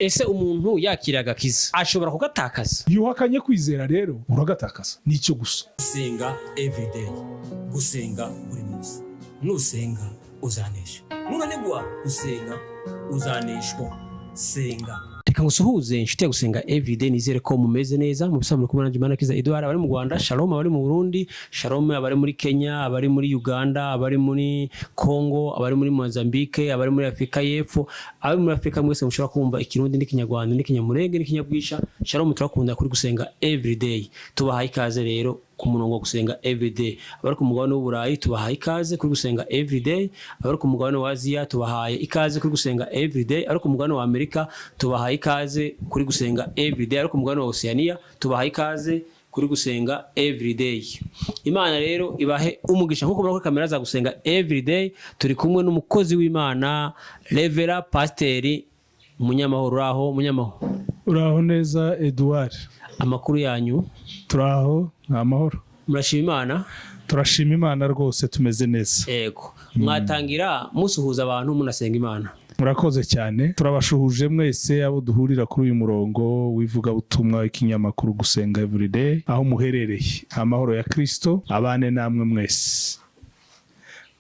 Ese umuntu yakira agakiza ashobora kugatakaza? Iyo uhakanye kwizera rero uragatakaza, nicyo gusa. Gusenga everyday, gusenga buri munsi. Nusenga uzanesha, nunanigwa gusenga uzaneshwa. Senga. Reka ngusuhuze, inshuti ya Gusenga Everyday. Nizere ko mumeze neza mu bisobanuro. Kumwe nanjye Manakiza Edouard. Abari mu Rwanda, shalom. Abari mu Burundi, shalom. Abari muri Kenya, abari muri Uganda, abari muri Congo, abari muri Mozambique, abari muri Afurika y'Epfo, abari muri Afurika mwese mushobora kumva Ikirundi n'Ikinyarwanda n'Ikinyamurenge n'Ikinyabwisha, shalom. Turakunda kuri Gusenga Everyday. Tubahaye ikaze rero ku murongo wa Gusenga Everyday. Abari ku mugabane w'Uburayi, tubahaye ikaze kuri Gusenga Everyday. Abari ku mugabane wa Aziya, tubahaye ikaze kuri Gusenga Everyday. Abari ku mugabane wa Amerika, tubahaye ikaze kuri Gusenga Everyday. Abari ku mugabane wa Oceania, tubahaye ikaze kuri Gusenga Everyday. Imana rero ibahe umugisha. Nkuko muri kamera za Gusenga Everyday, turi kumwe n'umukozi w'Imana, Reverend Pasiteri Munyamahoro. Uraho, Munyamahoro? Uraho neza, Edouard. Amakuru yanyu? Turaho, ni amahoro. Murashima Imana? Turashima Imana rwose, tumeze neza. Yego, mwatangira musuhuza abantu, munasenga Imana. Murakoze cyane. Turabashuhuje mwese abo duhurira kuri uyu murongo w'ivugabutumwa, ikinyamakuru Gusenga Everyday, aho muherereye. Amahoro ya Kirisito abane namwe mwese.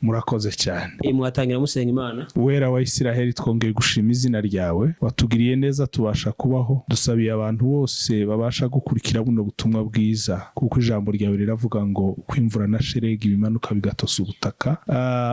Murakoze cyane. Mwatangira musenga Imana. Uwera wa Isiraheli, twongeye gushima izina ryawe. Watugiriye neza tubasha kubaho. Dusabiye abantu bose babasha gukurikira buno butumwa bwiza, kuko ijambo ryawe riravuga ngo uko imvura na sheregi bimanuka bigatosa ubutaka,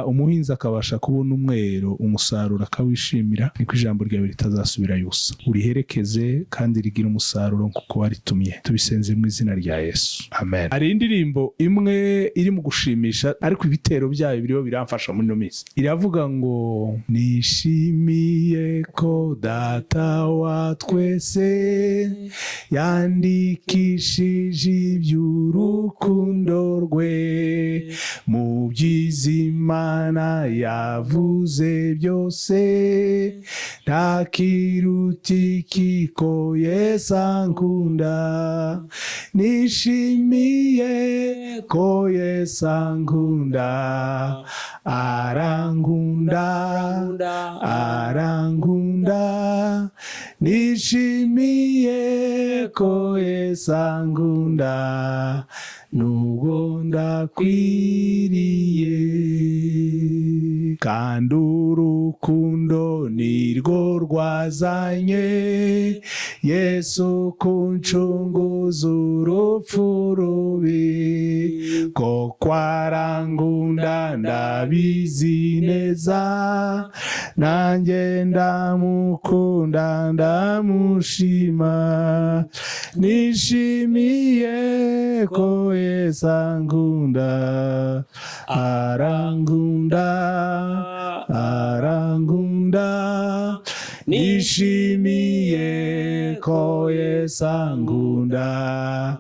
umuhinzi akabasha kubona umwero, umusaruro akawishimira, niko ijambo ryawe ritazasubirayo ubusa. Uriherekeze kandi rigire umusaruro kuko waritumye. Tubisenze mu izina rya Yesu, amen. Hari indirimbo imwe iri mu gushimisha, ariko ibitero byayo biriho biramfasha muri ino minsi. Iravuga ngo: "Nishimiye ko Data wa twese yandikishije iby'urukundo rwe mu by'Imana yavuze byose, nta kiruta ko Yesu ankunda. Nishimiye ko Yesu ankunda, arankunda, arankunda. Nishimiye ko Yesu ankunda nubwo ndakwiriye, kandi urukundo nirwo rwazanye Yesu kuncunguza urupfu rubi. Koko arankunda, ndabizi neza, nanjye ndamukunda, ndamushima. Nishimiye ko Yesu ankunda, arankunda, arankunda. Nishimiye ko Yesu ankunda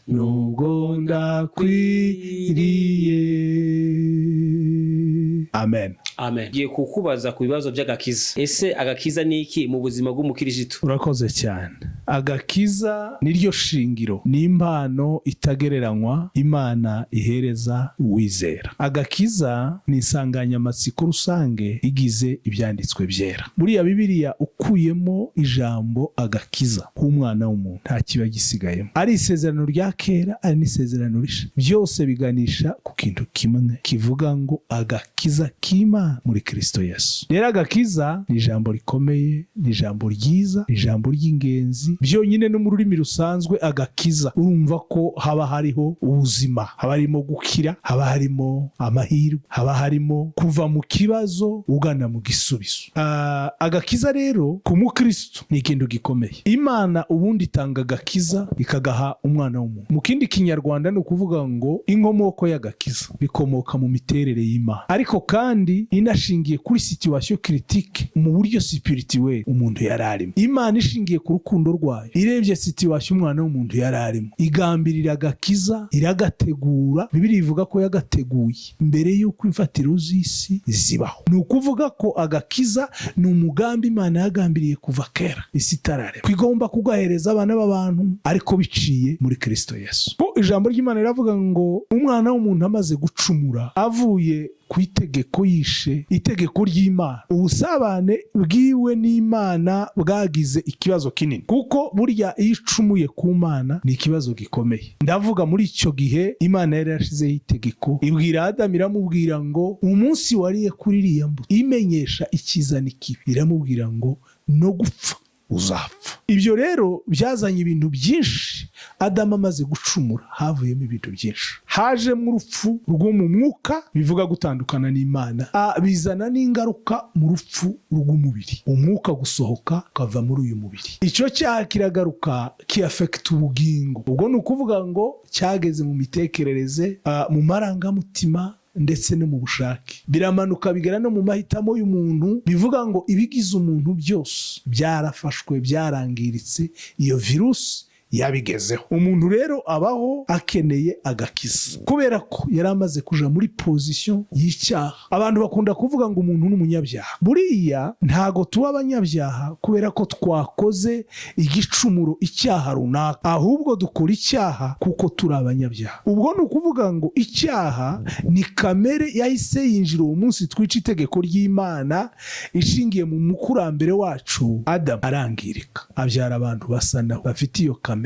nubwo ndakwiriye. Amen." Amen. Ngiye kukubaza ku bibazo by'agakiza. Ese agakiza ni iki mu buzima bw'umukirisitu? Urakoze cyane. Agakiza niryo shingiro, ni impano itagereranywa Imana ihereza uwizera. Agakiza ni insanganyamatsiko rusange igize Ibyanditswe Byera. Buriya Bibiliya ukuyemo ijambo agakiza k'umwana w'umuntu, nta kiba gisigayemo. Ari Isezerano rya Kera, ari n'Isezerano Rishya, byose biganisha ku kintu kimwe kivuga ngo agakiza k'Imana muri Kristo Yesu. Rero agakiza ni ijambo rikomeye, ni ijambo ryiza, ni ijambo ry'ingenzi. Byonyine no mu rurimi rusanzwe, agakiza, urumva ko haba hariho ubuzima, haba harimo gukira, haba harimo amahirwe, haba harimo kuva mu kibazo ugana mu gisubizo. Agakiza rero ku mukristo ni ikintu gikomeye. Imana ubundi itanga agakiza, ikagaha umwana w'umuntu. Mu kindi Kinyarwanda ni ukuvuga ngo inkomoko y'agakiza bikomoka mu miterere y'Imana, ariko kandi inashingiye kuri situation critique mu buryo spirituel umuntu yari arimo. Imana ishingiye ku rukundo rwayo, irebye situation umwana w'umuntu yari arimo, igambirira agakiza, iragategura. Bibiliya ivuga ko yagateguye mbere y'uko imfatiro z'isi zibaho. Ni ukuvuga ko agakiza ni umugambi Imana yagambiriye kuva kera isi itararema, ko igomba kugahereza abana b'abantu, ariko biciye muri Kristo Yesu. Ko ijambo ry'Imana riravuga ngo umwana w'umuntu amaze gucumura avuye ku itegeko, yishe itegeko ry'Imana. Ubusabane bwiwe n'Imana bwagize ikibazo kinini, kuko burya iyo ucumuye ku Mana ni ikibazo gikomeye. Ndavuga muri icyo gihe Imana yari yarashizeho itegeko, ibwira Adamu, iramubwira ngo umunsi wariye kuri iriya mbuto imenyesha icyiza n'ikibi, iramubwira ngo no gupfa uzapfa. Ibyo rero byazanye ibintu byinshi. Adamu amaze gucumura havuyemo ibintu byinshi. Hajemo urupfu rwo mu mwuka, bivuga gutandukana n'Imana. Bizana n'ingaruka mu rupfu rw'umubiri, umwuka gusohoka ukava muri uyu mubiri. Icyo cyaha kiragaruka kiyafekita ubugingo. Ubwo ni ukuvuga ngo cyageze mu mitekerereze, mu marangamutima ndetse no mu bushake, biramanuka bigera no mu mahitamo y'umuntu. Bivuga ngo ibigize umuntu byose byarafashwe, byarangiritse, iyo virusi yabigezeho. Umuntu rero abaho akeneye agakiza kubera ko yari amaze kuja muri position y'icyaha. Abantu bakunda kuvuga ngo umuntu ni umunyabyaha. Buriya ntago tuba abanyabyaha kubera ko twakoze igicumuro, icyaha runaka, ahubwo dukora icyaha kuko turi abanyabyaha. Ubwo ni ukuvuga ngo icyaha ni kamere yahise yinjira uwo munsi twica itegeko ry'Imana ishingiye mu mukurambere wacu Adamu, arangirika, abyara abantu basa nawe bafite iyo kamere.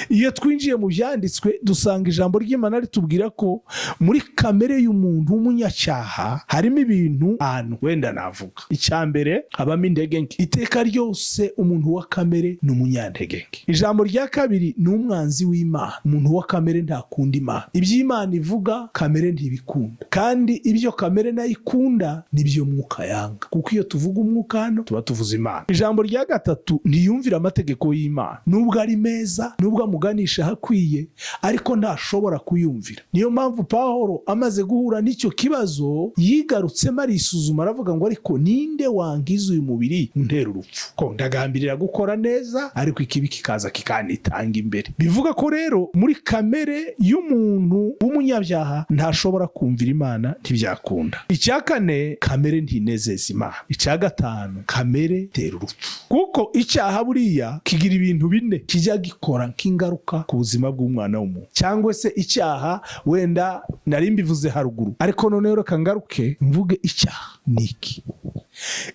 Iyo twinjiye mu byanditswe dusanga ijambo ry'Imana ritubwira ko muri kamere y'umuntu w'umunyacyaha harimo ibintu ahantu wenda navuga. Icya mbere, habamo intege nke. Iteka ryose umuntu wa kamere ni umunyantege nke. Ijambo rya kabiri, ni umwanzi w'Imana. Umuntu wa kamere ntakunda Imana. Ibyo Imana ivuga kamere ntibikunda, kandi ibyo kamere nayo ikunda nibyo mwuka yanga, kuko iyo tuvuga umwuka hano tuba tuvuze Imana. Ijambo rya gatatu, ntiyumvira amategeko y'Imana. Nubwo ari meza, nubwo amuganisha ahakwiye, ariko ntashobora kuyumvira. Niyo mpamvu Pawulo amaze guhura n'icyo kibazo yigarutsemo, arisuzuma, aravuga ngo ariko ninde wangiza uyu mubiri untera urupfu, ko ndagambirira gukora neza ariko ikibi kikaza kikanitanga imbere? Bivuga ko rero muri kamere y'umuntu w'umunyabyaha ntashobora kumvira Imana, ntibyakunda. Icya kane, kamere ntinezeza Imana. Icya gatanu, kamere itera urupfu, kuko icyaha buriya kigira ibintu bine kijya gikora nk'ingaruka ku buzima bw'umwana w'umuntu. Cyangwa se icyaha wenda nari mbivuze haruguru, ariko noneho reka ngaruke mvuge icyaha ni iki.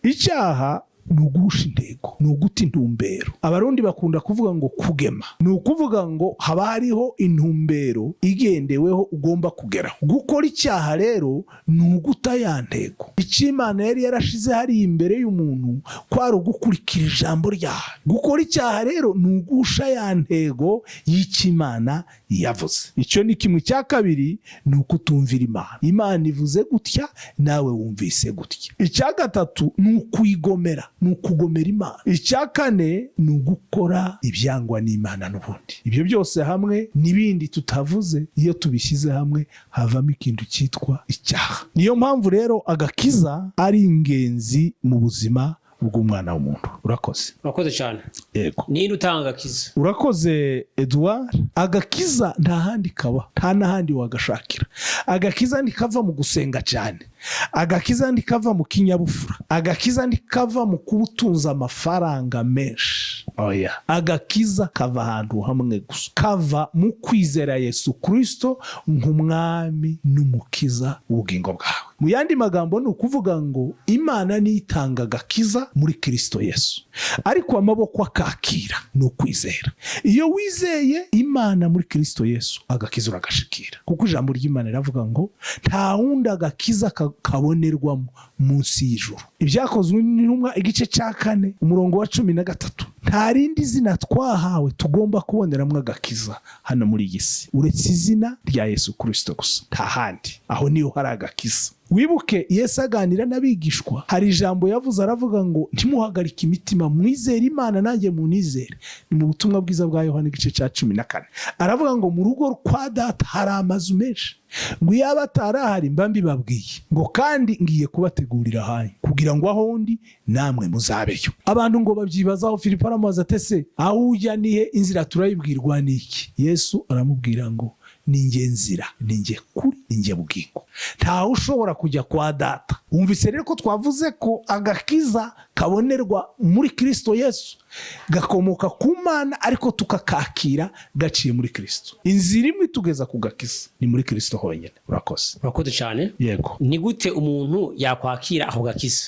Icyaha ni uguhusha intego, ni uguta intumbero. Abarundi bakunda kuvuga ngo kugema. Ni ukuvuga ngo haba hariho intumbero igendeweho ugomba kugeraho. Gukora icyaha rero ni uguta ya ntego. Icyo Imana yari yarashize hariya imbere y'umuntu kwari ugukurikira ijambo ryayo. Gukora icyaha rero ni ugusha ya ntego y'icyo Imana yavuze. Icyo ni kimwe. Cya kabiri ni ukutumvira Imana. Imana ivuze gutya, nawe wumvise gutya. Icya gatatu ni ukuyigomera, ni ukugomera Imana. Icya kane ni ugukora ibyangwa n'Imana. N'ubundi ibyo byose hamwe n'ibindi tutavuze, iyo tubishyize hamwe havamo ikintu cyitwa icyaha. Niyo mpamvu rero agakiza ari ingenzi mu buzima bw'umwana w'umuntu. Urakoze. Urakoze cyane. Yego. Ninde utanga agakiza? Urakoze, Edouard. Agakiza nta handi kaba, nta n'ahandi wagashakira. Agakiza ntikava mu gusenga cyane, agakiza ntikava mu kinyabupfura, agakiza ntikava mu kuba utunze amafaranga menshi. Oya, agakiza kava ahantu hamwe gusa, kava mu kwizera Yesu Kirisito nk'umwami n'umukiza w'ubugingo bwawe. Mu yandi magambo ni ukuvuga ngo Imana niyo itanga agakiza muri Kirisito Yesu, ariko amaboko akakira ni ukwizera. Iyo wizeye Imana muri Kirisito Yesu, agakiza uragashikira, kuko ijambo ry'Imana riravuga ngo nta wundi agakiza kabonerwamo munsi y'ijuru. Ibyakozwe n'Intumwa igice cya 4 umurongo wa 13. Nta rindi zina twahawe tugomba kuboneramo agakiza hano muri iyi si uretse izina rya Yesu Kirisito gusa, nta handi. Aho niho hari agakiza. Wibuke Yesu aganira n'abigishwa, hari ijambo yavuze, aravuga ngo ntimuhagarike imitima, mwizere Imana nanjye munizere. Ni mu butumwa bwiza bwa Yohana igice cya 14. Aravuga ngo mu rugo kwa Data hari amazu menshi, ngo iyaba atarahari mba mbibabwiye, ngo kandi ngiye kubategurira ahanyu kugira ngo aho ndi namwe muzabeyo. Abantu ngo babyibazaho. Filipo aramubaza ati ese aho ujya nihe, inzira turayibwirwa n'iki? Yesu aramubwira ngo ni njye nzira, ni njye kuri, ni njye bugingo, ntawe ushobora kujya kwa Data. Wumvise rero ko twavuze ko agakiza kabonerwa muri Kirisito Yesu. Gakomoka ku Mana, ariko tukakakira gaciye muri Kirisito. Inzira imwe itugeza ku gakiza ni muri Kirisito honyine. Urakoze. Urakoze cyane. Yego. Ni gute umuntu yakwakira ako gakiza?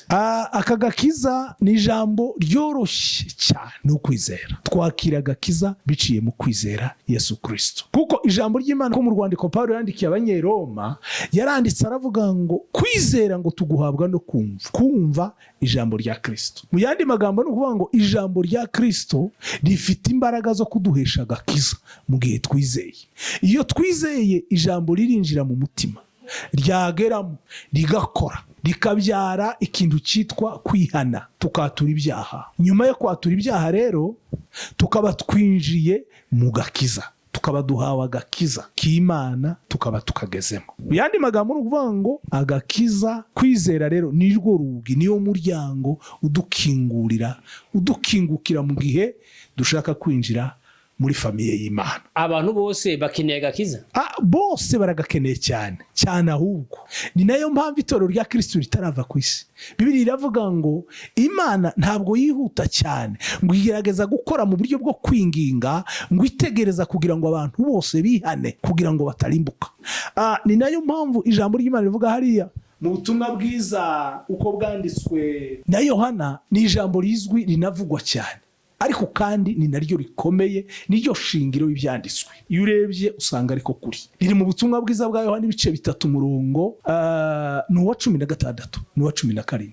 Aka gakiza ni ijambo ryoroshye cyane, ni ukwizera. Twakira agakiza biciye mu kwizera Yesu Kirisito, kuko ijambo ry'Imana ko mu rwandiko Pawulo yandikiye Abanyeroma yaranditse aravuga ngo kwizera ngo tuguhabwa no kumva ijambo rya Kirisito. Mu yandi magambo ni ukuvuga ngo ijambo rya Kirisito rifite imbaraga zo kuduhesha agakiza mu gihe twizeye. Iyo twizeye, ijambo ririnjira mu mutima, ryageramo rigakora, rikabyara ikintu cyitwa kwihana, tukatura ibyaha. Nyuma yo kwatura ibyaha rero tukaba twinjiye mu gakiza, tukaba duhawe agakiza k'Imana, tukaba tukagezemo. Mu yandi magambo ni ukuvuga ngo agakiza, kwizera rero ni rwo rugi, niwo muryango udukingurira, udukingukira mu gihe dushaka kwinjira muri famille y'Imana. Abantu bose bakeneye agakiza? Bose baragakeneye cyane cyane. Ahubwo ni nayo mpamvu itorero rya Kirisitu ritarava ku isi. Bibiri iravuga ngo Imana ntabwo yihuta cyane, ngo igerageza gukora mu buryo bwo kwinginga, ngo itegereza kugira ngo abantu bose bihane kugira ngo batarimbuka. Ni nayo mpamvu ijambo ry'Imana rivuga hariya mu butumwa bwiza uko bwanditswe na Yohana. Ni ijambo rizwi, rinavugwa cyane, ariko kandi ni naryo rikomeye, niryo shingiro y'ibyanditswe. Iyo urebye usanga ariko kuri riri mu butumwa bwiza bwa Yohana ibice 3, umurongo ni uwa 16 n'uwa 17.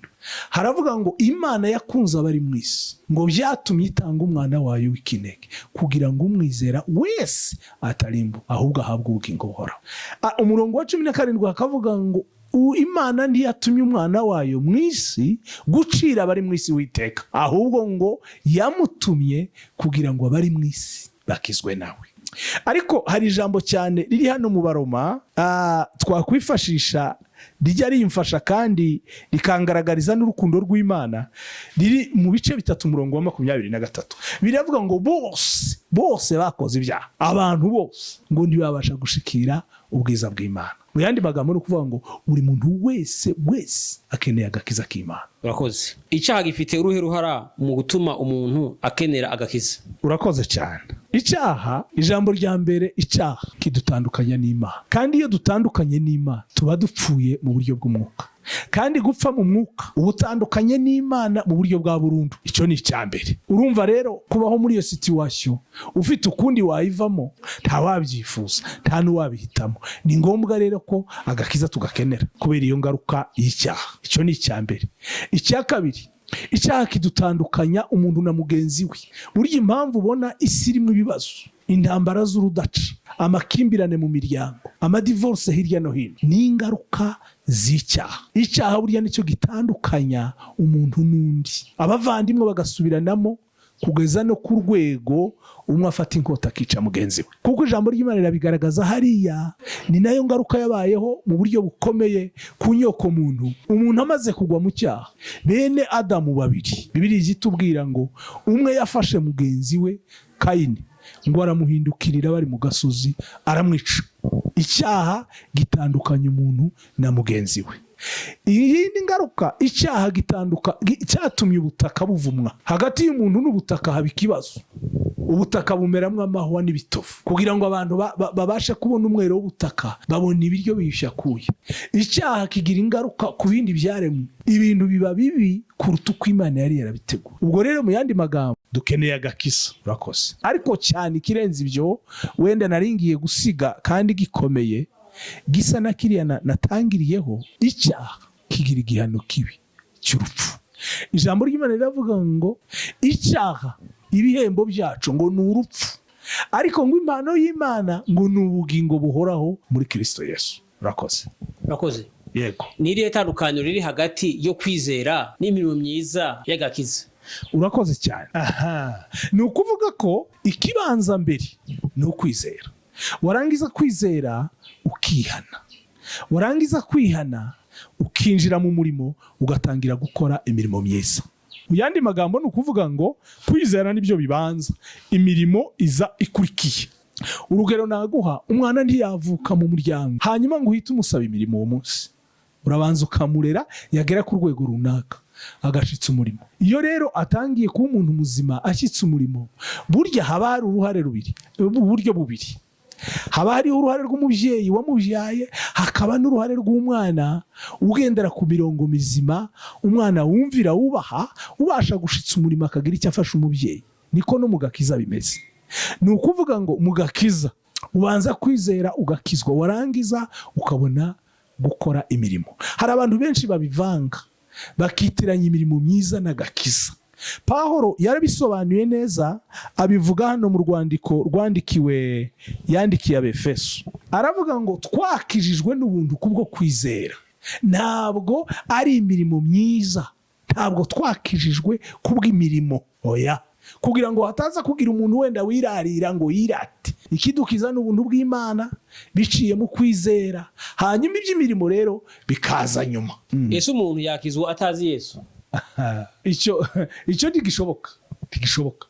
Haravuga ngo Imana yakunze abari mu isi, ngo byatumye itanga umwana wayo w'ikinege, kugira ngo umwizera wese atarimbu, ahubwo ahabwe ubugingo buhoraho. Umurongo wa 17 hakavuga ngo Imana ntiyatumye umwana wayo mu isi gucira abari mu isi witeka, ahubwo ngo yamutumye kugira ngo abari mu isi bakizwe nawe. Ariko hari ijambo cyane riri hano mu Baroma twakwifashisha, rijya rimfasha kandi rikangaragariza n'urukundo rw'Imana, riri mu bice 3, umurongo wa 23. Biravuga ngo bose bose bakoze ibyaha, abantu bose ngo ntibabasha gushikira ubwiza bw'Imana. Mu yandi magambo ni ukuvuga ngo buri muntu wese wese akeneye agakiza k'Imana. Urakoze. Icyaha gifite uruhe ruhara mu gutuma umuntu akenera agakiza? Urakoze cyane. Icyaha, ijambo rya mbere, icyaha kidutandukanya n'Imana, kandi iyo dutandukanye n'Imana tuba dupfuye mu buryo bw'umwuka, kandi gupfa mu mwuka uba utandukanye n'Imana mu buryo bwa burundu. Icyo ni icya mbere. Urumva rero kubaho muri iyo situation ufite ukundi wayivamo, ntawabyifuza, nta n'uwabihitamo. Ni ngombwa rero ko agakiza tugakenera kubera iyo ngaruka y'icyaha. Icyo ni icya mbere. Icya kabiri, icyaha kidutandukanya umuntu na mugenzi we. Burya impamvu ubona isi irimo ibibazo, intambara z'urudaca, amakimbirane mu miryango, amadivorce hirya no hino, ni ingaruka z'icyaha. Icyaha burya nicyo gitandukanya umuntu n'undi, abavandimwe bagasubiranamo, kugeza no ku rwego umwe afata inkota akica mugenzi we, kuko ijambo ry'Imana rirabigaragaza hariya. Ni nayo ngaruka yabayeho mu buryo bukomeye ku nyoko muntu. Umuntu amaze kugwa mu cyaha, bene Adamu babiri, Bibiliya itubwira ngo umwe yafashe mugenzi we Kayini, ngo aramuhindukirira bari mu gasozi, aramwica. Icyaha gitandukanya umuntu na mugenzi we. Iyindi ngaruka, icyaha cyatumye ubutaka buvumwa. Hagati y'umuntu n'ubutaka haba ikibazo, ubutaka bumeramo amahwa n'ibitovu. Kugira ngo abantu babashe kubona umwero w'ubutaka, babona ibiryo biyushyakuye. Icyaha kigira ingaruka ku bindi byaremwe, ibintu biba bibi kuruta uko Imana yari yarabiteguye. Ubwo rero mu yandi magambo dukeneye agakiza. Urakoze. Ariko cyane ikirenze ibyo wenda naringiye gusiga kandi gikomeye, gisa na kiriya natangiriyeho, icyaha kigira igihano kibi cy'urupfu. Ijambo ry'Imana riravuga ngo icyaha ibihembo byacu ngo ni urupfu, ariko ngo impano y'Imana ngo ni ubugingo buhoraho muri Kirisito Yesu. Urakoze. Urakoze. Yego. Ni irihe tandukaniro riri hagati yo kwizera n'imirimo myiza y'agakiza? Urakoze cyane. Aha ni ukuvuga ko ikibanza mbere ni ukwizera, warangiza kwizera ukihana, warangiza kwihana ukinjira mu murimo, ugatangira gukora imirimo myiza. Mu yandi magambo ni ukuvuga ngo kwizera nibyo bibanza, imirimo iza ikurikiye. Urugero naguha, umwana ntiyavuka mu muryango hanyuma ngo uhite umusaba imirimo uwo munsi. Urabanza ukamurera, yagera ku rwego runaka Agashitsa umurimo. Iyo rero atangiye kuba umuntu muzima ashyitse umurimo, burya haba hari uruhare rubiri, uburyo bubiri: haba hariho uruhare rw'umubyeyi wamubyaye, hakaba n'uruhare rw'umwana ugendera ku mirongo mizima, umwana wumvira, wubaha, ubasha gushitsa umurimo, akagira icyo afasha umubyeyi. Niko no mu gakiza bimeze. Ni ukuvuga ngo mu gakiza ubanza kwizera ugakizwa, warangiza ukabona gukora imirimo. Hari abantu benshi babivanga, bakitiranya imirimo myiza n'agakiza. Pahoro yarabisobanuye neza, abivuga hano mu rwandiko rwandikiwe, yandikiye Abefeso. Aravuga ngo twakijijwe n'ubuntu kubwo kwizera, ntabwo ari imirimo myiza. Ntabwo twakijijwe kubw'imirimo, oya, kugira ngo hataza kugira umuntu wenda wirarira ngo yirate. Ikidukiza ni ubuntu bw'Imana biciye mu kwizera, hanyuma iby'imirimo rero bikaza nyuma. Ese umuntu yakizwa atazi Yesu? Icyo ntigishoboka, ntigishoboka,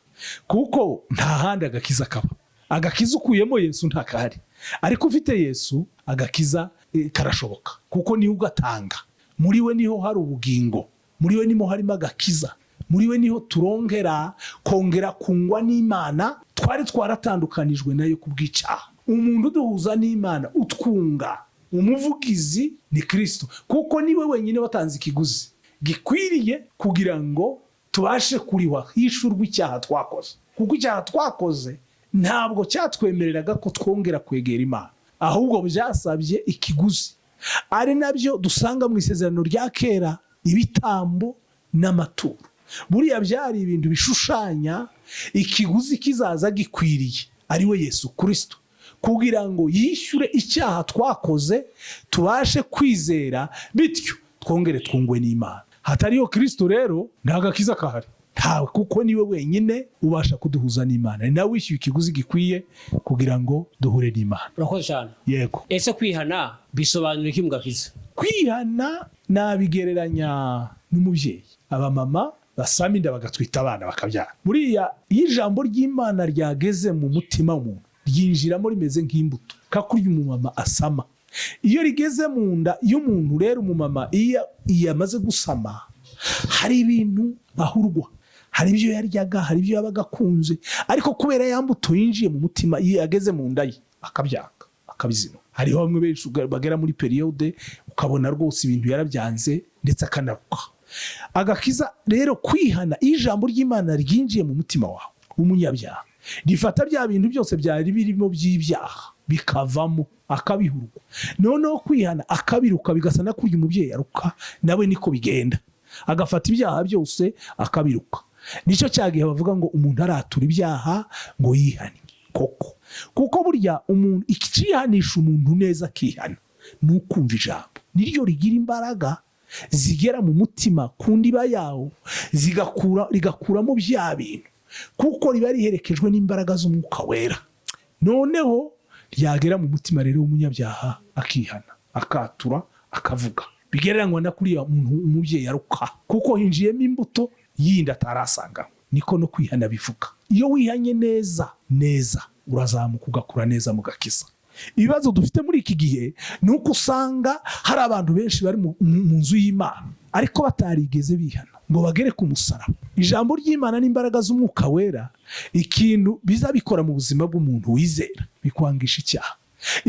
kuko nta handi agakiza kaba. Agakiza ukuyemo Yesu ntakahari, ariko ufite Yesu agakiza karashoboka, kuko niwe ugatanga. Muri we niho hari ubugingo, muri we niho harimo agakiza, muri we niho turongera kongera kungwa n'Imana twari twaratandukanijwe nayo ku bw'icyaha. Umuntu uduhuza n'Imana, utwunga, umuvugizi ni Kirisito, kuko niwe wenyine watanze ikiguzi gikwiriye kugira ngo tubashe kurihwa, hishurwa icyaha twakoze, kuko icyaha twakoze ntabwo cyatwemereraga ko twongera kwegera Imana, ahubwo byasabye ikiguzi, ari nabyo dusanga mu Isezerano rya Kera, ibitambo n'amaturo. Buriya byari ibintu bishushanya ikiguzi kizaza gikwiriye, ari we Yesu Kirisito, kugira ngo yishyure icyaha twakoze, tubashe kwizera, bityo twongere twungwe n'Imana. Hatariyo Kirisito rero nta gakiza kahari, ntawe, kuko niwe wenyine ubasha kuduhuza n'Imana, ni nawe wishyuye ikiguzi gikwiye kugira ngo duhure n'Imana. Urakoze cyane. Yego. Ese kwihana bisobanura iki mu gakiza? Kwihana nabigereranya n'umubyeyi, abamama basama inda bagatwita abana bakabyara. Buriya iyo ijambo ry'Imana ryageze mu mutima w'umuntu, ryinjiramo rimeze nk'imbuto, kakurya umumama asama. Iyo rigeze mu nda y'umuntu rero, umumama iyo amaze gusama, hari ibintu ahurwa, hari ibyo yaryaga, hari ibyo yabaga akunze, ariko kubera ya mbuto yinjiye mu mutima, iyo yageze mu nda ye akabyanga, akabizina. Hariho bamwe benshi bagera muri période ukabona rwose ibintu yarabyanze, ndetse akanaruka. Agakiza rero, kwihana, iyo ijambo ry'Imana ryinjiye mu mutima wawe w'umunyabyaha, rifata bya bintu byose byari birimo by'ibyaha bikavamo, akabihurwa. Noneho kwihana akabiruka, bigasa na kurya umubyeyi aruka, nawe niko bigenda, agafata ibyaha byose akabiruka. Nicyo cya gihe bavuga ngo umuntu aratura ibyaha, ngo yihane koko, kuko burya umuntu ikihanisha umuntu neza akihana ni ukumva ijambo, niryo rigira imbaraga zigera mu mutima ku ndiba yawo, zigakura, rigakuramo bya bintu, kuko riba riherekejwe n'imbaraga z'Umwuka Wera. Noneho ryagera mu mutima rero w'umunyabyaha, akihana, akatura, akavuga. Bigereranywa na kuriya muntu umubyeyi aruka, kuko hinjiyemo imbuto yindi atarasanganywe. Niko no kwihana bivuga. Iyo wihanye neza neza, urazamuka ugakura neza mu gakiza. Ibibazo dufite muri iki gihe ni uko usanga hari abantu benshi bari mu nzu y'Imana, ariko batarigeze bihana ngo bagere ku musaraba. Ijambo ry'Imana n'imbaraga z'Umwuka Wera, ikintu biza bikora mu buzima bw'umuntu wizera, bikwangisha icyaha.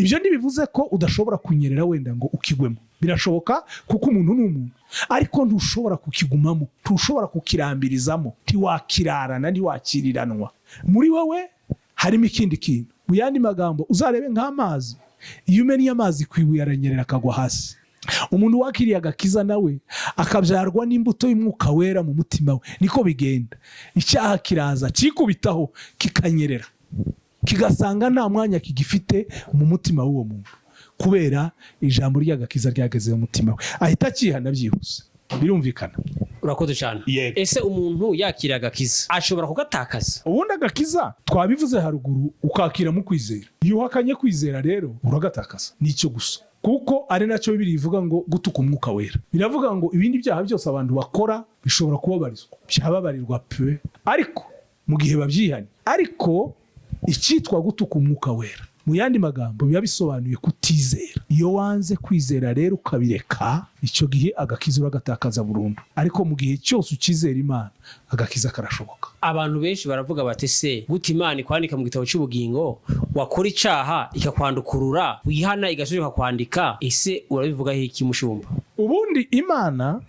Ibyo ntibivuze ko udashobora kunyerera wenda ngo ukigwemo, birashoboka kuko umuntu ni umuntu, ariko ntushobora kukigumamo, ntushobora kukirambirizamo, ntiwakirarana, ntiwakiriranwa. Muri wowe harimo ikindi kintu. Mu yandi magambo, uzarebe nk'amazi, iyo umennye amazi ku ibuye aranyerera akagwa hasi. Umuntu wakiriye agakiza nawe akabyarwa n'imbuto y'Umwuka Wera mu mutima we, niko bigenda. Icyaha kiraza kikubitaho kikanyerera, kigasanga nta mwanya kigifite mu mutima w'uwo muntu, kubera ijambo ry'agakiza ryageze mu mutima we, ahita akihana byihuse. Birumvikana? Urakoze cyane. Yego. Ese umuntu yakira agakiza ashobora kugatakaza? Ubundi agakiza twabivuze haruguru, ukakira mu kwizera. Iyo uhakanye kwizera rero uragatakaza, nicyo gusa, kuko ari nacyo Bibiliya ivuga ngo gutuka Umwuka Wera. Biravuga ngo ibindi byaha byose abantu bakora bishobora kubabarizwa, byababarirwa pe, ariko mu gihe babyihanye. Ariko icyitwa gutuka Umwuka Wera Mu yandi magambo, biba bisobanuye kutizera. Iyo wanze kwizera rero ukabireka, icyo gihe agakiza uragatakaza burundu. Ariko mu gihe cyose ukizera Imana, agakiza karashoboka. Abantu benshi baravuga bati: "Se gute Imana ikwandika mu gitabo cy'ubugingo, wakora icaha ikakwandukurura, wihana igasubira ikakwandika?" Ese urabivugaho iki, mushumba? Ubundi Imana,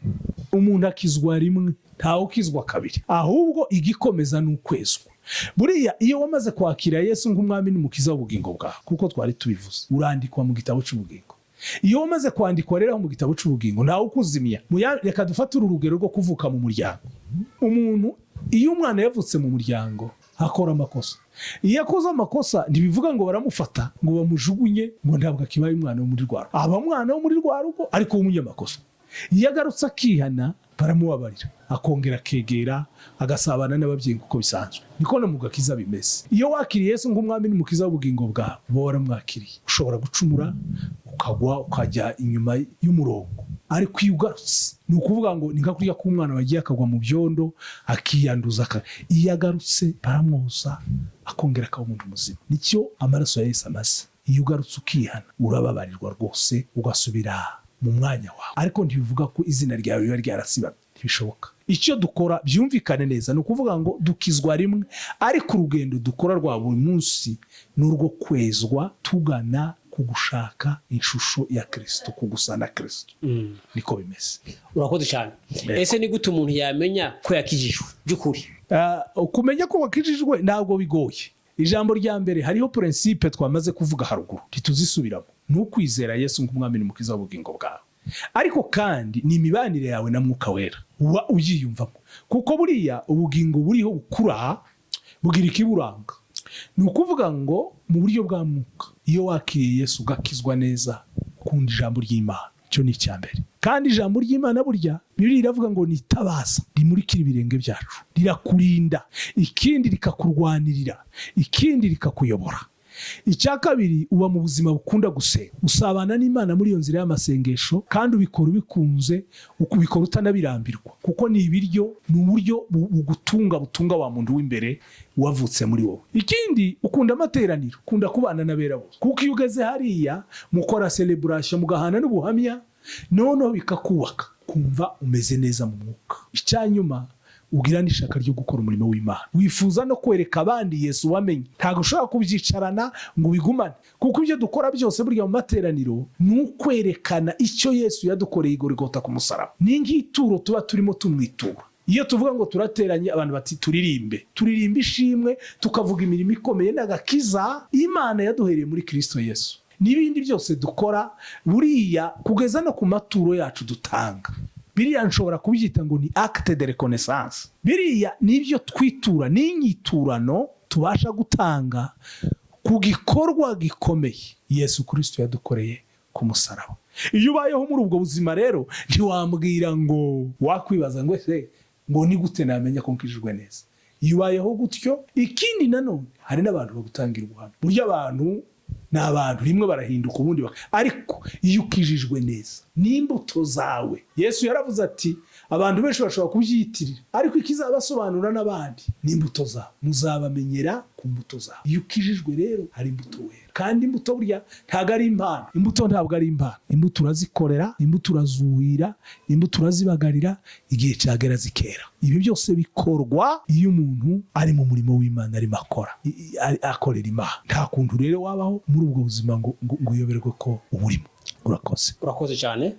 umuntu akizwa rimwe, ntawe ukizwa kabiri. Ahubwo igikomeza ni ukwezwa. Buriya iyo wamaze kwakira Yesu nk'umwami n'umukiza w'ubugingo bwawe, kuko twari tubivuze, urandikwa mu gitabo cy'ubugingo. Iyo wamaze kwandikwa rero mu gitabo cy'ubugingo, ntawe ukuzimya. Reka dufate uru rugero rwo kuvuka mu muryango. Umuntu, iyo umwana yavutse mu muryango akora amakosa, iyo akoze amakosa ntibivuga ngo baramufata ngo bamujugunye, ngo ntabwo akibaye umwana wo muri rwa rugo. Aba umwana wo muri rwa rugo ariko w'umunyamakosa. Iyo agarutse akihana, baramubabarira, akongera akegera, agasabana n'ababyeyi kuko bisanzwe. Niko no mu gakiza bimeze. Iyo wakiriye Yesu nk'umwami n'umukiza w'ubugingo bwawe, uba waramwakiriye. Ushobora gucumura, ukagwa, ukajya inyuma y'umurongo, ariko iyo ugarutse, ni ukuvuga ngo ni nka kurya k'umwana wagiye akagwa mu byondo, akiyanduza, iyo agarutse baramwoza, akongera akaba umuntu muzima. Nicyo amaraso ya Yesu amaze. Iyo ugarutse ukihana, urababarirwa rwose, ugasubira mu mwanya wawe. Ariko ntibivuga ko izina ryawe riba ryarasibamye, ntibishoboka. Icyo dukora, byumvikane neza, ni ukuvuga ngo dukizwa rimwe, ariko urugendo dukora rwa buri munsi ni urwo kwezwa, tugana ku gushaka ishusho ya Kirisito, ku gusa na Kirisito. Niko bimeze. Urakoze cyane. Ese ni gute umuntu yamenya ko yakijijwe by'ukuri? Kumenya ko wakijijwe ntabwo bigoye. Ijambo rya mbere, hariho principe twamaze kuvuga haruguru, ntituzisubiramo, ni ukwizera Yesu nk'umwami n'umukiza w'ubugingo bwawe. Ariko kandi ni imibanire yawe na Mwuka Wera, uba uyiyumvamo, kuko buriya ubugingo buriho bukura bugira ikiburanga. Ni ukuvuga ngo mu buryo bwa mwuka, iyo wakiriye Yesu ugakizwa neza, ukunda ijambo ry'Imana. Icyo ni icya mbere. Kandi ijambo ry'Imana burya Bibiliya iravuga ngo ni itabaza rimurikira ibirenge byacu, rirakurinda, ikindi rikakurwanirira, ikindi rikakuyobora. Icya kabiri, uba mu buzima bukunda gusenga, usabana n'Imana muri iyo nzira y'amasengesho, kandi ubikora ubikunze, ukubikora utanabirambirwa, kuko ni ibiryo, ni uburyo bugutunga, butunga wa muntu w'imbere wavutse muri wowe. Ikindi, ukunda amateraniro, ukunda kubana n'abera bose, kuko iyo ugeze hariya mukora celebration, mugahana n'ubuhamya, noneho bikakubaka, kumva umeze neza mu mwuka. Icyanyuma, ugira n'ishaka ryo gukora umurimo w'Imana, wifuza no kwereka abandi Yesu wamenye. Ntabwo ushobora kubyicarana ngo ubigumane, kuko ibyo dukora byose burya mu materaniro ni ukwerekana icyo Yesu yadukoreye i Gorigota ku musaraba. Ni nk'ituro tuba turimo tumwitura. Iyo tuvuga ngo turateranye, abantu bati turirimbe, turirimbe ishimwe, tukavuga imirimo ikomeye n'agakiza Imana yaduhereye muri Kirisito Yesu. N'ibindi byose dukora buriya, kugeza no ku maturo yacu dutanga, biriya nshobora kubyita ngo ni acte de reconnaissance. Biriya nibyo twitura, ni inyiturano tubasha gutanga ku gikorwa gikomeye Yesu Kirisito yadukoreye ku musaraba. Iyo ubayeho muri ubwo buzima rero, ntiwambwira ngo wakwibaza ngo ese ngo ni gute namenya ko nkijijwe neza? Iyo ubayeho gutyo. Ikindi nanone, hari n'abantu bagutangira ubuhamya. Burya abantu ni abantu, rimwe barahinduka, ubundi ariko iyo ukijijwe neza n'imbuto zawe, Yesu yaravuze ati: "Abantu benshi bashobora kubyiyitirira, ariko ikizabasobanura n'abandi ni imbuto zawe, muzabamenyera ku mbuto zawe." Iyo ukijijwe rero, hari imbuto wera. Kandi imbuto burya ntabwo ari impano, imbuto ntabwo ari impano. Imbuto urazikorera, imbuto urazuhira, imbuto urazibagarira, igihe cyagera zikera. Ibi byose bikorwa iyo umuntu ari mu murimo w'Imana, arimo akora, akorera Imana. Nta kuntu rero wabaho muri ubwo buzima ngo uyoberwe ko uburimo. Urakoze. Urakoze cyane.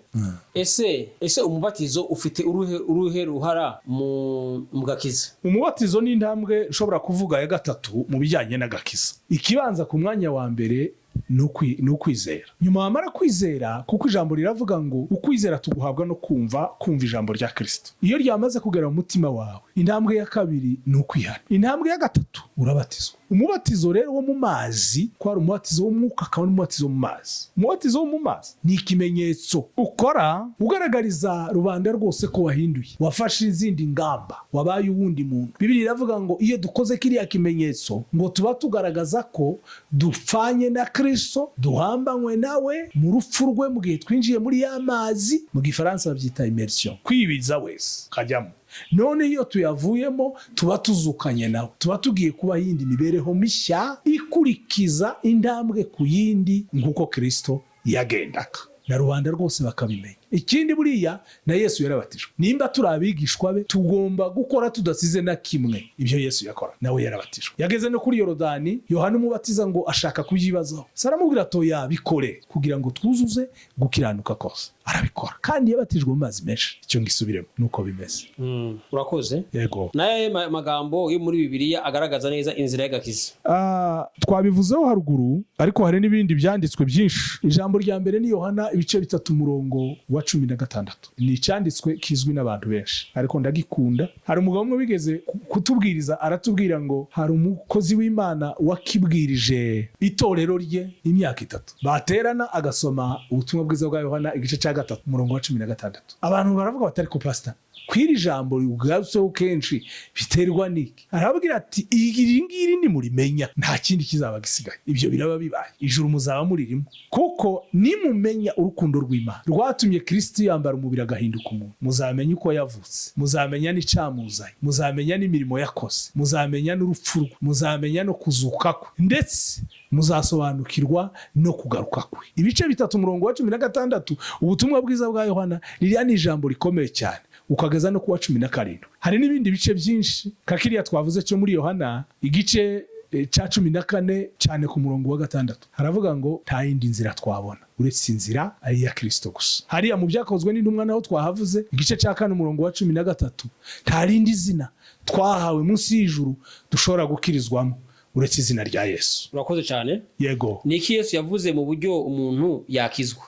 Ese umubatizo ufite uruhe ruhara mu gakiza? Umubatizo ni intambwe ushobora kuvuga ya gatatu mu bijyanye n'agakiza. Ikibanza ku mwanya wa mbere ni ukwizera. Nyuma wamara kwizera, kuko ijambo riravuga ngo ukwizera tuguhabwa no kumva, kumva ijambo rya Kirisito. Iyo ryamaze kugera mu mutima wawe, intambwe ya kabiri ni ukwihana. Intambwe ya gatatu, urabatizwa. Umubatizo rero wo mu mazi, ko hari umubatizo w'umwuka, akaba n'umubatizo wo mu mazi. Umubatizo wo mu mazi ni ikimenyetso ukora ugaragariza rubanda rwose ko wahinduye, wafashe izindi ngamba, wabaye uwundi muntu. Bibiliya iravuga ngo iyo dukoze kiriya kimenyetso, ngo tuba tugaragaza ko dupfanye na Kristo, duhambanywe nawe mu rupfu rwe, mu gihe twinjiye muri ya mazi. Mu Gifaransa babyita immersion, kwibiza wese kajyamo. None iyo tuyavuyemo tuba tuzukanye nawe, tuba tugiye kuba yindi mibereho mishya ikurikiza intambwe ku yindi nk'uko Kristo yagendaga, na rubanda rwose bakabimenya. Ikindi, buriya na Yesu yarabatijwe. Nimba turi abigishwa be, tugomba gukora tudasize na kimwe ibyo Yesu yakora. Nawe yarabatijwe. Yageze no kuri Yorodani, Yohana Umubatiza ngo ashaka kubyibazaho, se aramubwira ati: "Oya, bikore kugira ngo twuzuze gukiranuka kose." Arabikora, kandi yabatijwe mu mazi menshi. Icyo ngisubiremo nuko bimeze. Urakoze. Yego. N'ayahe magambo yo muri Bibiliya agaragaza neza inzira y'agakiza? Twabivuzeho haruguru, ariko hari n'ibindi byanditswe byinshi. Ijambo rya mbere ni Yohana ibice 3 umurongo wa 16. Ni icyanditswe kizwi n'abantu benshi, ariko ndagikunda. Hari umugabo umwe wigeze kutubwiriza, aratubwira ngo hari umukozi w'Imana wakibwirije itorero rye imyaka 3, baterana agasoma ubutumwa bwiza bwa Yohana igice cya 3 umurongo wa 16. Abantu baravuga bati: "Ariko pasita, kw'iri jambo rigarutseho kenshi biterwa n'iki?" Arababwira ati: "Iri ngiri nimurimenya, nta kindi kizaba gisigaye. Ibyo biraba bibaye, ijuru muzaba muririmo. Kuko nimumenya urukundo rw'Imana rwatumye Kristo yambara umubiri agahinduka umuntu, muzamenya uko yavutse, muzamenya n'icyamuzanye, muzamenya n'imirimo yakoze, muzamenya n'urupfu rwe, muzamenya no kuzuka kwe, ndetse muzasobanukirwa no kugaruka kwe." Ibice 3 umurongo wa 16, ubutumwa bwiza bwa Yohana. Ririya ni ijambo rikomeye cyane, ukageza no kuwa 17. Hari n'ibindi bice byinshi, nka kiriya twavuze cyo muri Yohana igice cya 14, cyane ku murongo wa 6, haravuga ngo nta yindi nzira twabona uretse inzira ari iya Kristo gusa. Hariya mu Byakozwe n'Intumwa naho twahavuze, igice cya 4 umurongo wa 13, nta rindi zina twahawe munsi y'ijuru dushobora gukirizwamo uretse izina rya Yesu. Urakoze cyane. Yego. Ni iki Yesu yavuze mu buryo umuntu yakizwa?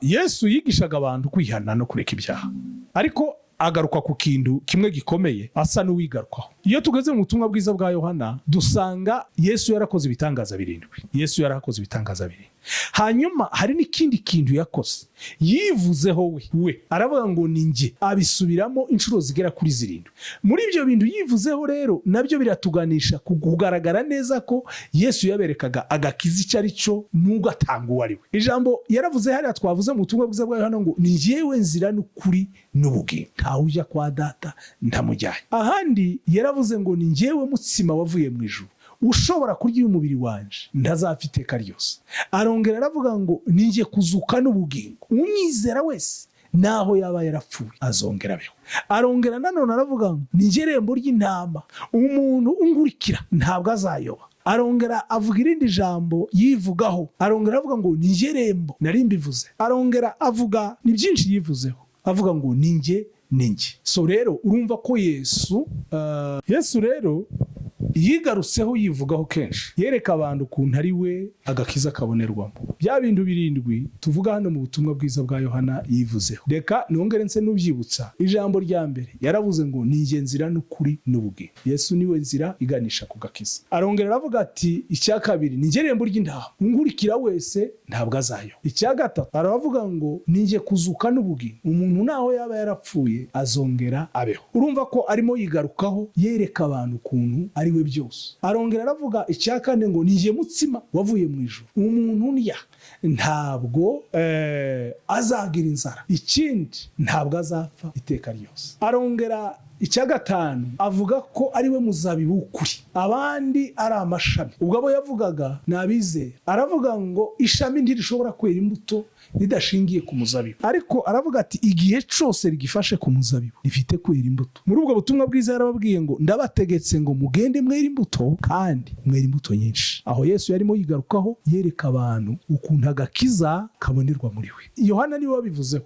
Yesu yigishaga abantu kwihana no kureka ibyaha, ariko agaruka ku kintu kimwe gikomeye, asa n'uwigarukaho. Iyo tugeze mu butumwa bwiza bwa Yohana, dusanga Yesu yarakoze ibitangaza birindwi. Yesu yarakoze ibitangaza birindwi. Hanyuma hari n'ikindi kintu yakoze, yivuzeho we aravuga ngo: "Ni njye." Abisubiramo inshuro zigera kuri zirindwi. Muri ibyo bintu yivuzeho rero, nabyo biratuganisha ku kugaragara neza ko Yesu yaberekaga agakiza icyo ari cyo n'ubwo atanga uwo ari we. Ijambo yaravuze hariya twavuze mu butumwa bwiza bwa Yohana ngo: "Ni njyewe nzira n'ukuri n'ubugingo, ntawe ujya kwa Data ntamujyanye." Ahandi yaravuze ngo: "Ni njyewe mutsima wavuye mu ijuru, ushobora kurya uyu mubiri wanje ntazapfa iteka ryose." Arongera aravuga ngo: "Ni njye kuzuka n'ubugingo, unyizera wese naho yaba yarapfuye azongera abeho." Arongera nanone aravuga ngo: "Ni njye rembo ry'intama, umuntu ungurikira ntabwo azayoba." Arongera avuga irindi jambo yivugaho, arongera avuga ngo: "Ni njye rembo," nari mbivuze. Arongera avuga, ni byinshi yivuzeho, avuga ngo: "Ni njye, ni njye." So rero urumva ko Yesu rero yigarutseho, yivugaho kenshi, yereka abantu ukuntu ari we agakiza kabonerwamo. Bya bintu birindwi tuvuga hano mu butumwa bwiza bwa Yohana yivuzeho, reka nongere nse n'ubyibutsa. Ijambo rya mbere yaravuze ngo: "Ni njye nzira n'ukuri n'ubugingo." Yesu niwe nzira iganisha ku gakiza. Arongera aravuga ati icya kabiri: "Ni njye rembo ry'intama, ungurikira wese ntabwo azayo." Icya gatatu aravuga ngo: "Ni njye kuzuka n'ubugingo, umuntu naho yaba yarapfuye azongera abeho." Urumva ko arimo yigarukaho, yereka abantu ukuntu ari we byose. Arongera aravuga icya kane ngo: "Ni njye mutsima wavuye mu ijuru, umuntu ndya ntabwo azagira inzara, ikindi ntabwo azapfa iteka ryose." Arongera icya gatanu avuga ko ari we muzabibu w'ukuri, abandi ari amashami. Ubwo abo yavugaga ni abizera. Aravuga ngo ishami ntirishobora kwera imbuto ridashingiye ku muzabibu, ariko aravuga ati igihe cyose rigifashe ku muzabibu rifite kwera imbuto. Muri ubwo butumwa bwiza yarababwiye ngo: "Ndabategetse ngo mugende mwere imbuto, kandi mwere imbuto nyinshi." Aho Yesu yarimo yigarukaho, yereka abantu ukuntu agakiza kabonerwa muri we. Yohana niwe wabivuzeho,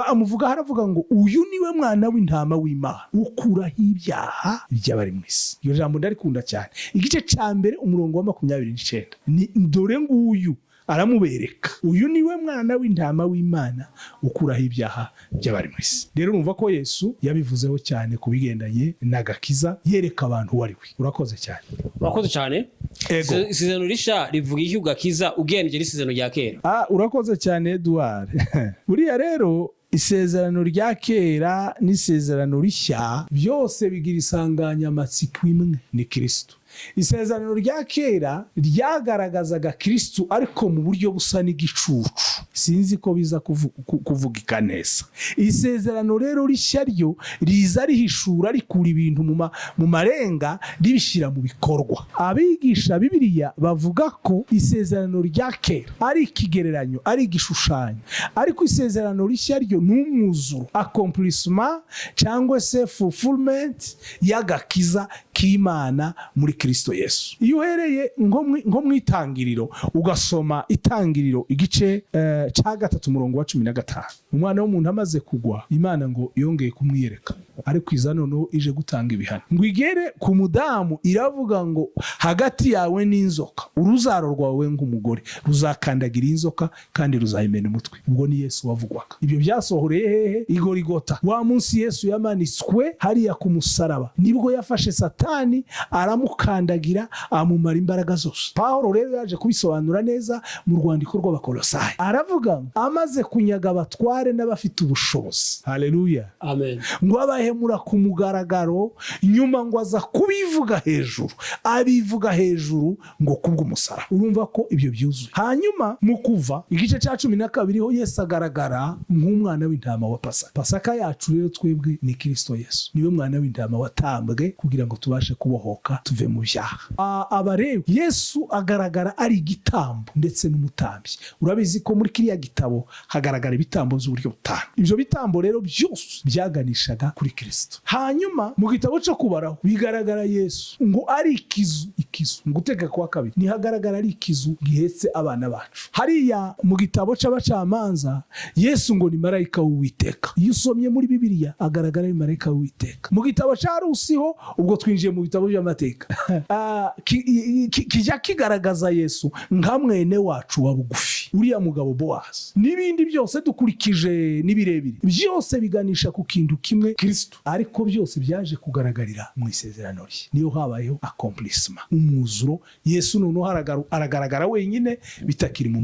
amuvugaho, aravuga ngo: "Uyu niwe mwana w'intama w'Imana ukuraho ibyaha by'abari mu isi." Iryo jambo ndarikunda cyane. Igice cya 1 umurongo wa 29 ni: "Dore nguyu," aramubereka, "uyu niwe mwana w'intama w'Imana ukuraho ibyaha by'abari mu isi." Rero urumva ko Yesu yabivuzeho cyane ku bigendanye n'agakiza, yereka abantu uwo ari we. Urakoze cyane. Urakoze cyane. Ego. Isezerano risha rivuga iki ku gakiza ugereranije n'isezerano rya kera? Urakoze cyane, Edouard. Buriya rero isezerano rya kera n'isezerano rishya byose bigira isanganyamatsiko imwe, ni Kristo. Isezerano rya kera ryagaragazaga Kristu ariko mu buryo busa n'igicucu. Sinzi ko biza kuvugika neza. Isezerano rero rishya ryo riza rihishura, rikura ibintu mu marenga, ribishyira mu bikorwa. Abigisha Bibiliya bavuga ko isezerano rya kera ari ikigereranyo, ari igishushanyo, ariko isezerano rishya ryo ni umwuzuro, accomplissement cyangwa se fulfillment y'agakiza k'Imana muri Kristo Yesu. Iyo uhereye nko mu Itangiriro, ugasoma Itangiriro igice cya 3, umurongo wa 15, umwana w'umuntu amaze kugwa, Imana ngo yongeye kumwiyereka, ariko iza noneho ije gutanga ibihano, ngo igere ku mudamu, iravuga ngo: "Hagati yawe n'inzoka, uruzaro rwawe nk'umugore ruzakandagira inzoka kandi ruzayimena umutwe." Ubwo ni Yesu wavugwaga. Ibyo byasohoreye hehe? Igorigota, wa munsi Yesu yamanitswe hariya ku musaraba, nibwo yafashe Satani aramukandagira, amumara imbaraga zose. Pawulo rero yaje kubisobanura neza mu rwandiko rw'Abakolosayi, aravuga ngo amaze kunyaga abatware n'abafite ubushobozi, haleluya, Amen. ngo abahemura ku mugaragaro, nyuma ngo aza kubivuga hejuru, abivuga hejuru ngo kubw'umusaraba. Urumva ko ibyo byuzuye. Hanyuma mu Kuva igice cya 12 ho Yesu agaragara nk'umwana w'intama wa Pasaka. Pasaka yacu rero twebwe ni Kirisito Yesu, niwe mwana w'intama watambwe kugira ngo tubashe kubohoka tuve mu byaha. Aba rero Yesu agaragara ari igitambo ndetse n'umutambyi. Urabizi ko muri kiriya gitabo hagaragara ibitambo by'uburyo butanu. Ibyo bitambo rero byose byaganishaga kuri Kirisito. Hanyuma mu gitabo cyo Kubaraho bigaragara Yesu ngo ari ikizu. Ikizu mu Gutegeka kwa Kabiri nihagaragara ari ikizu gihetse abana bacu. Hariya mu gitabo cy'Abacamanza, Yesu ngo ni marayika w'Uwiteka. Iyo usomye muri Bibiliya, agaragara ari marayika w'Uwiteka. Mu gitabo cya Rusiho, ubwo twinjiye mu bitabo by'amateka, kijya kigaragaza Yesu nka mwene wacu wa bugufi, uriya mugabo Bowazi. N'ibindi byose dukurikije n'ibirebire, byose biganisha ku kintu kimwe, Kristo. Ariko byose byaje kugaragarira mu isezerano rye, niyo habayeho accomplissement, umwuzuro. Yesu noneho aragaragara wenyine, bitakiri mu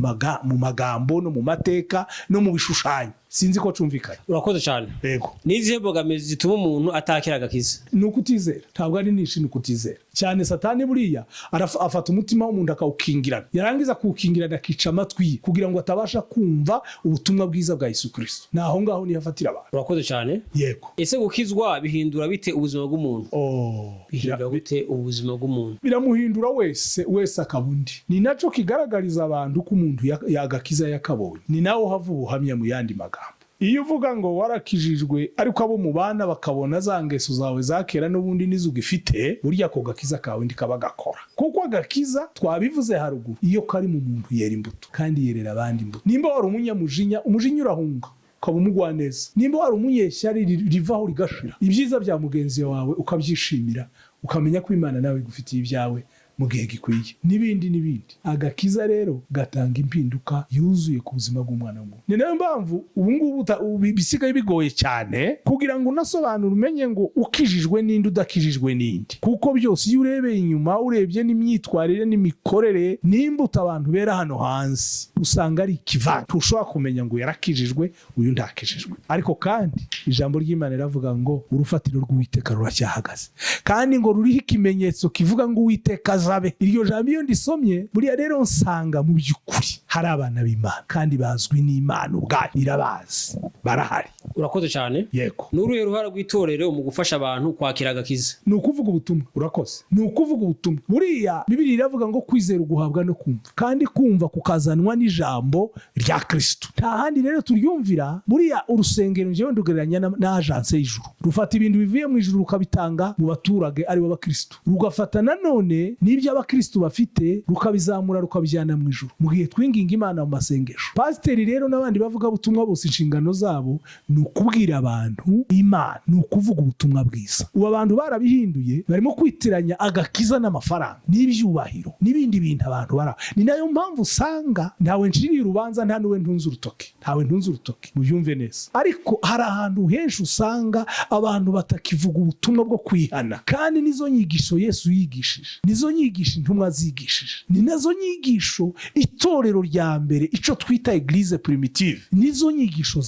magambo no mu mateka no mu bishushanyo. Sinzi ko cumvikanye. Urakoze cyane. Yego. Ni izihe mbogamizi zituma umuntu atakira agakiza? Ni ukutizera, ntabwo ari nishi, ni ukutizera cyane. Satani buriya afata umutima w'umuntu akawukingirana, yarangiza kuwukingirana akica amatwi ye kugira ngo atabasha kumva ubutumwa bwiza bwa Yesu Kirisito. Ni aho ngaho niho afatira abantu. Urakoze cyane. Yego. Ese gukizwa bihindura bite ubuzima bw'umuntu? Oh, Bihindura gute ubuzima bw'umuntu? Biramuhindura wese wese, akaba undi. Ni nacyo kigaragariza abantu ko umuntu yagakiza yakabonye. Ni naho hava ubuhamya. Mu yandi magambo, iyo uvuga ngo warakijijwe, ariko abo mubana bakabona za ngeso zawe za kera n'ubundi nizo ugifite, burya ako gakiza kawe ntikaba gakora. Kuko agakiza, twabivuze haruguru, iyo kari mu muntu yera imbuto kandi yerera abandi imbuto. Nimba wari umunyamujinya, umujinya urahunga, ukaba umugwaneza. Nimba wari umunyeshyari, rivaho rigashira, ibyiza bya mugenzi wawe ukabyishimira, ukamenya ko Imana nawe igufitiye ibyawe mu gihe gikwiye, n'ibindi n'ibindi. Agakiza rero gatanga impinduka yuzuye ku buzima bw'umwana w'umuntu. Ni nayo mpamvu ubu ngubu bisigaye bigoye cyane kugira ngo unasobanure, umenye ngo ukijijwe n'indi, udakijijwe n'indi, kuko byose iyo urebeye inyuma, urebye n'imyitwarire n'imikorere n'imbuto abantu bera hano hanze, usanga ari ikivange. Ntushobora kumenya ngo yarakijijwe, uyu ntakijijwe. Ariko kandi ijambo ry'Imana riravuga ngo urufatiro rw'Uwiteka ruracyahagaze, kandi ngo ruriho ikimenyetso kivuga ngo Uwiteka azabe. Iryo jambo iyo ndisomye, buriya rero nsanga mu by'ukuri hari abana b'Imana kandi bazwi n'Imana ubwayo, irabazi, barahari. Urakoze cyane. Yego. Ni uruhe ruhara rw'itorero mu gufasha abantu kwakira agakiza? Ni ukuvuga ubutumwa. Urakoze. Ni ukuvuga ubutumwa. Buriya Bibiliya iravuga ngo kwizera uguhabwa no kumva, kandi kumva kukazanwa n'ijambo rya Kristo. Nta handi rero turyumvira. Buriya urusengero njyewe ndugereranya na agence y'ijuru. Rufata ibintu bivuye mu ijuru rukabitanga mu baturage, aribo bakristo. Rugafata nanone n'ibyo abakristo bafite, rukabizamura, rukabijyana mu ijuru mu gihe twinginga Imana mu masengesho. Pasiteri rero n'abandi bavuga butumwa bose, inshingano zabo ni ukubwira abantu Imana, ni ukuvuga ubutumwa bwiza. Ubu abantu barabihinduye, barimo kwitiranya agakiza n'amafaranga n'ibyubahiro n'ibindi bintu abantu bara. Ni nayo mpamvu usanga, ntawe nciriye urubanza, nta n'uwe ntunze urutoki, ntawe ntunze urutoki, mubyumve neza, ariko hari ahantu henshi usanga abantu batakivuga ubutumwa bwo kwihana, kandi nizo nyigisho Yesu yigishije, nizo nyigisho intumwa zigishije, ni nazo nyigisho itorero rya mbere, icyo twita église primitive, nizo nyigisho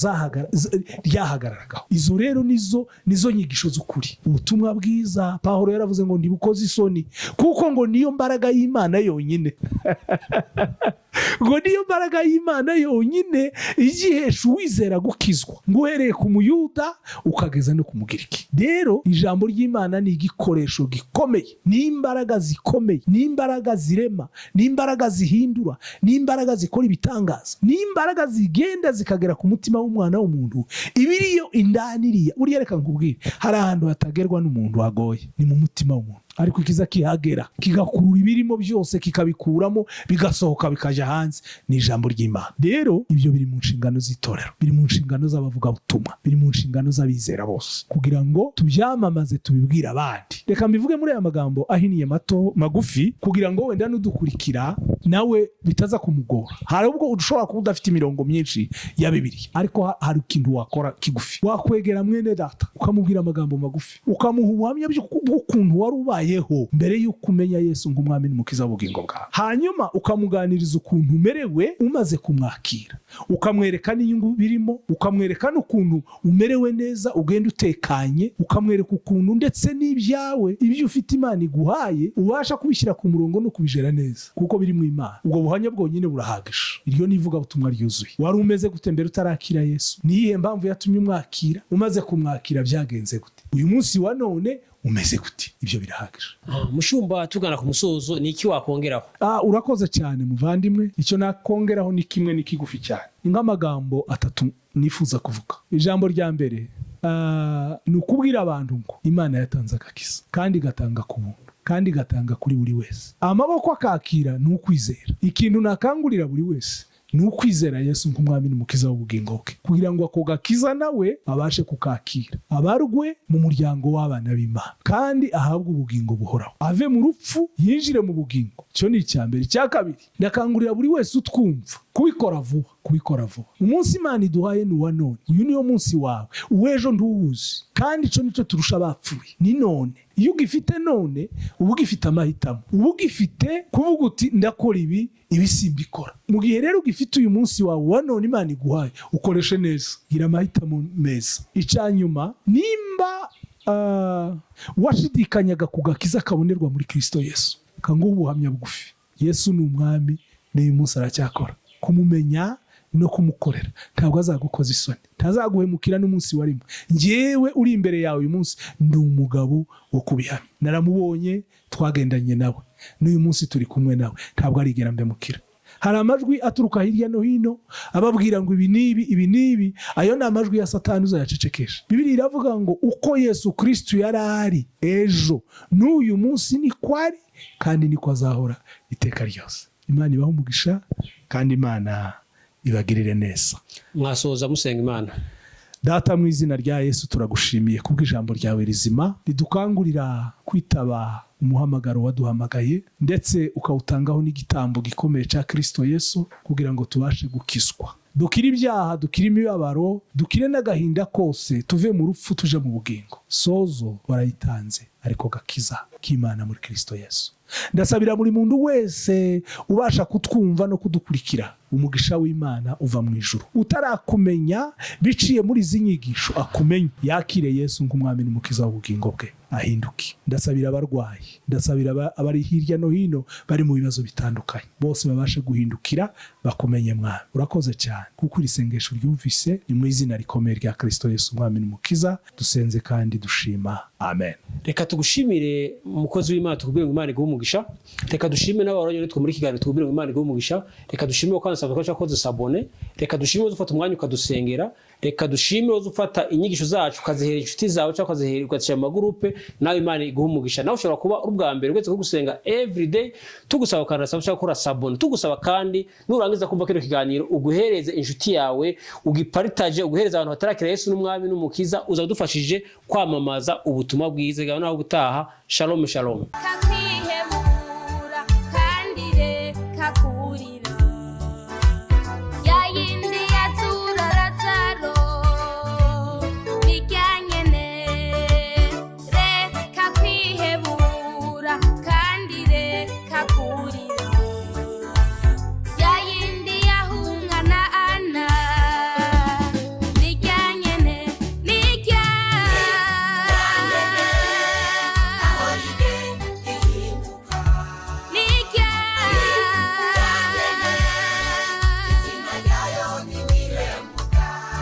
ryahagararagaho. Izo rero nizo nyigisho z'ukuri. Ubutumwa bwiza, Pawulo yaravuze ngo ntibukoze isoni, kuko ngo niyo mbaraga y'Imana yonyine, ngo niyo mbaraga y'Imana yonyine igihesha uwizera gukizwa, ngo uhereye ku Muyuda ukageza no ku Mugiriki. Rero ijambo ry'Imana ni igikoresho gikomeye, ni imbaraga zikomeye, ni imbaraga zirema, ni imbaraga zihindura, ni imbaraga zikora ibitangaza, ni imbaraga zigenda zikagera ku mutima w'umwana w'umuntu. Ibiriyo indani iriya, buriya reka nkubwire, hari ahantu hatagerwa n'umuntu hagoye, ni mu mutima w'umuntu, ariko ikiza kihagera kigakurura ibirimo byose, kikabikuramo, bigasohoka bikajya hanze, ni ijambo ry'Imana. Rero ibyo biri mu nshingano z'itorero, biri mu nshingano z'abavugabutumwa, biri mu nshingano z'abizera bose, kugira ngo tubyamamaze, tubibwire abandi. Reka mbivuge muri aya magambo ahiniye mato magufi, kugira ngo wenda n'udukurikira nawe bitaza kumugora. Hari ubwo ushobora kuba udafite imirongo myinshi ya Bibiliya, ariko hari ikintu wakora kigufi. Wakwegera mwene data ukamubwira amagambo magufi, ukamuha ubuhamya bw'ukuntu wari ubayeho mbere y'uko umenya Yesu nk'umwami n'umukiza w'ubugingo bwawe, hanyuma ukamuganiriza ukuntu umerewe umaze kumwakira, ukamwereka n'inyungu birimo, ukamwereka n'ukuntu umerewe neza, ugenda utekanye, ukamwereka ukuntu ndetse n'ibyawe, ibyo ufite Imana iguhaye, ubasha kubishyira ku murongo no kubijera neza kuko biri mu Imana. Ubwo buhamya bwonyine burahagije. Iryo ni ivugabutumwa ryuzuye. Wari umeze gute mbere utarakira Yesu? Ni iyihe mpamvu yatumye umwakira? Umaze kumwakira byagenze gute? Uyu munsi wa none umeze gute? Ibyo birahagije. Mushumba, tugana ku musozo, ni iki wakongeraho? Urakoze cyane muvandimwe. Icyo nakongeraho ni kimwe, ni kigufi cyane, ni nk'amagambo atatu nifuza kuvuga. Ijambo rya mbere ni ukubwira abantu ngo Imana yatanze agakiza, kandi igatanga ku buntu, kandi igatanga kuri buri wese. Amaboko akakira ni ukwizera. Ikintu nakangurira buri wese ni ukwizera Yesu nk'umwami n'umukiza w'ubugingo bwe, kugira ngo ako gakiza nawe abashe kukakira, abarwe mu muryango w'abana b'Imana, kandi ahabwe ubugingo buhoraho, ave mu rupfu yinjire mu bugingo. Icyo ni icya mbere. Icya kabiri, ndakangurira buri wese utwumva kubikora vuba, kubikora vuba. Umunsi Imana iduhaye ni uwa none. Uyu niwo munsi wawe, uw'ejo ntuwuzi, kandi icyo nicyo turusha abapfuye, ni none. Iyo ugifite none, uba ugifite amahitamo, uba ugifite kuvuga uti ndakora ibi, ibi simbikora. Mu gihe rero ugifite uyu munsi wawe wa none Imana iguhaye, ukoreshe neza, gira amahitamo meza. Icya nyuma, nimba washidikanyaga ku gakiza kabonerwa muri Kristo Yesu, kanguha ubuhamya bugufi. Yesu ni umwami, n'uyu munsi aracyakora. Kumumenya no kumukorera, ntabwo azagukoza isoni, ntazaguhemukira n'umunsi warimo. Njyewe uri imbere yawe uyu munsi ndi umugabo wo kubihamya. Naramubonye, twagendanye nawe, n'uyu munsi turi kumwe nawe, ntabwo arigera mbemukira. Hari amajwi aturuka hirya no hino ababwira ngo ibi n'ibi, ibi n'ibi. Ayo ni amajwi ya Satani, uzayacecekesha. Bibiliya iravuga ngo uko Yesu Kristu yari ari ejo, n'uyu munsi niko ari, kandi niko azahora iteka ryose. Imana ibahe umugisha, kandi Imana ibagirire neza. Mwasoza musenga Imana. Data, mu izina rya Yesu, turagushimiye kubw'ijambo ryawe rizima ridukangurira kwitaba umuhamagaro waduhamagaye, ndetse ukawutangaho n'igitambo gikomeye cya Kristo Yesu, kugira ngo tubashe gukizwa, dukire ibyaha, dukire imibabaro, dukire n'agahinda kose, tuve mu rupfu tuje mu bugingo. Sozo warayitanze, ariko gakiza k'Imana muri Kristo Yesu. Ndasabira buri muntu wese ubasha kutwumva no kudukurikira umugisha w'Imana uva mu ijuru. Utarakumenya biciye muri izi nyigisho, akumenye, yakire Yesu nk'umwami n'umukiza w'ubugingo bwe, ahinduke. Ndasabira abarwayi, ndasabira abari hirya no hino bari mu bibazo bitandukanye, bose babashe guhindukira bakumenye. Mwami, urakoze cyane kuko iri sengesho ryumvise. Ni mu izina rikomeye rya Kristo Yesu, umwami n'umukiza, dusenze kandi dushima. Amen. Reka tugushimire umukozi w'Imana, tukubwire ngo Imana iguhe umugisha. Reka dushime n'abaronyine twe muri kiganiro, tukubwire ngo Imana iguhe umugisha. Reka dushime ko kandi ko koze s'abonner. Reka dushime ufata umwanya ukadusengera. Reka dushime ufata inyigisho zacu ukazihera inshuti zawe, cyangwa ukazihera ugashyira mu magurupe. Nawe Imana iguhe umugisha. Nawe ushobora kuba uri ubwa mbere uretse ko gusenga everyday, tugusaba ukanda subscribe, gukora s'abonner. Tugusaba kandi nurangiza kumva kino kiganiro, uguhereze inshuti yawe, ugipartage, uguhereze abantu batarakira Yesu n'umwami n'umukiza. Uzadufashije kwamamaza ubutumwa bwiza. Nawe ubutaha. Shalom, shalom. Kakwihemu.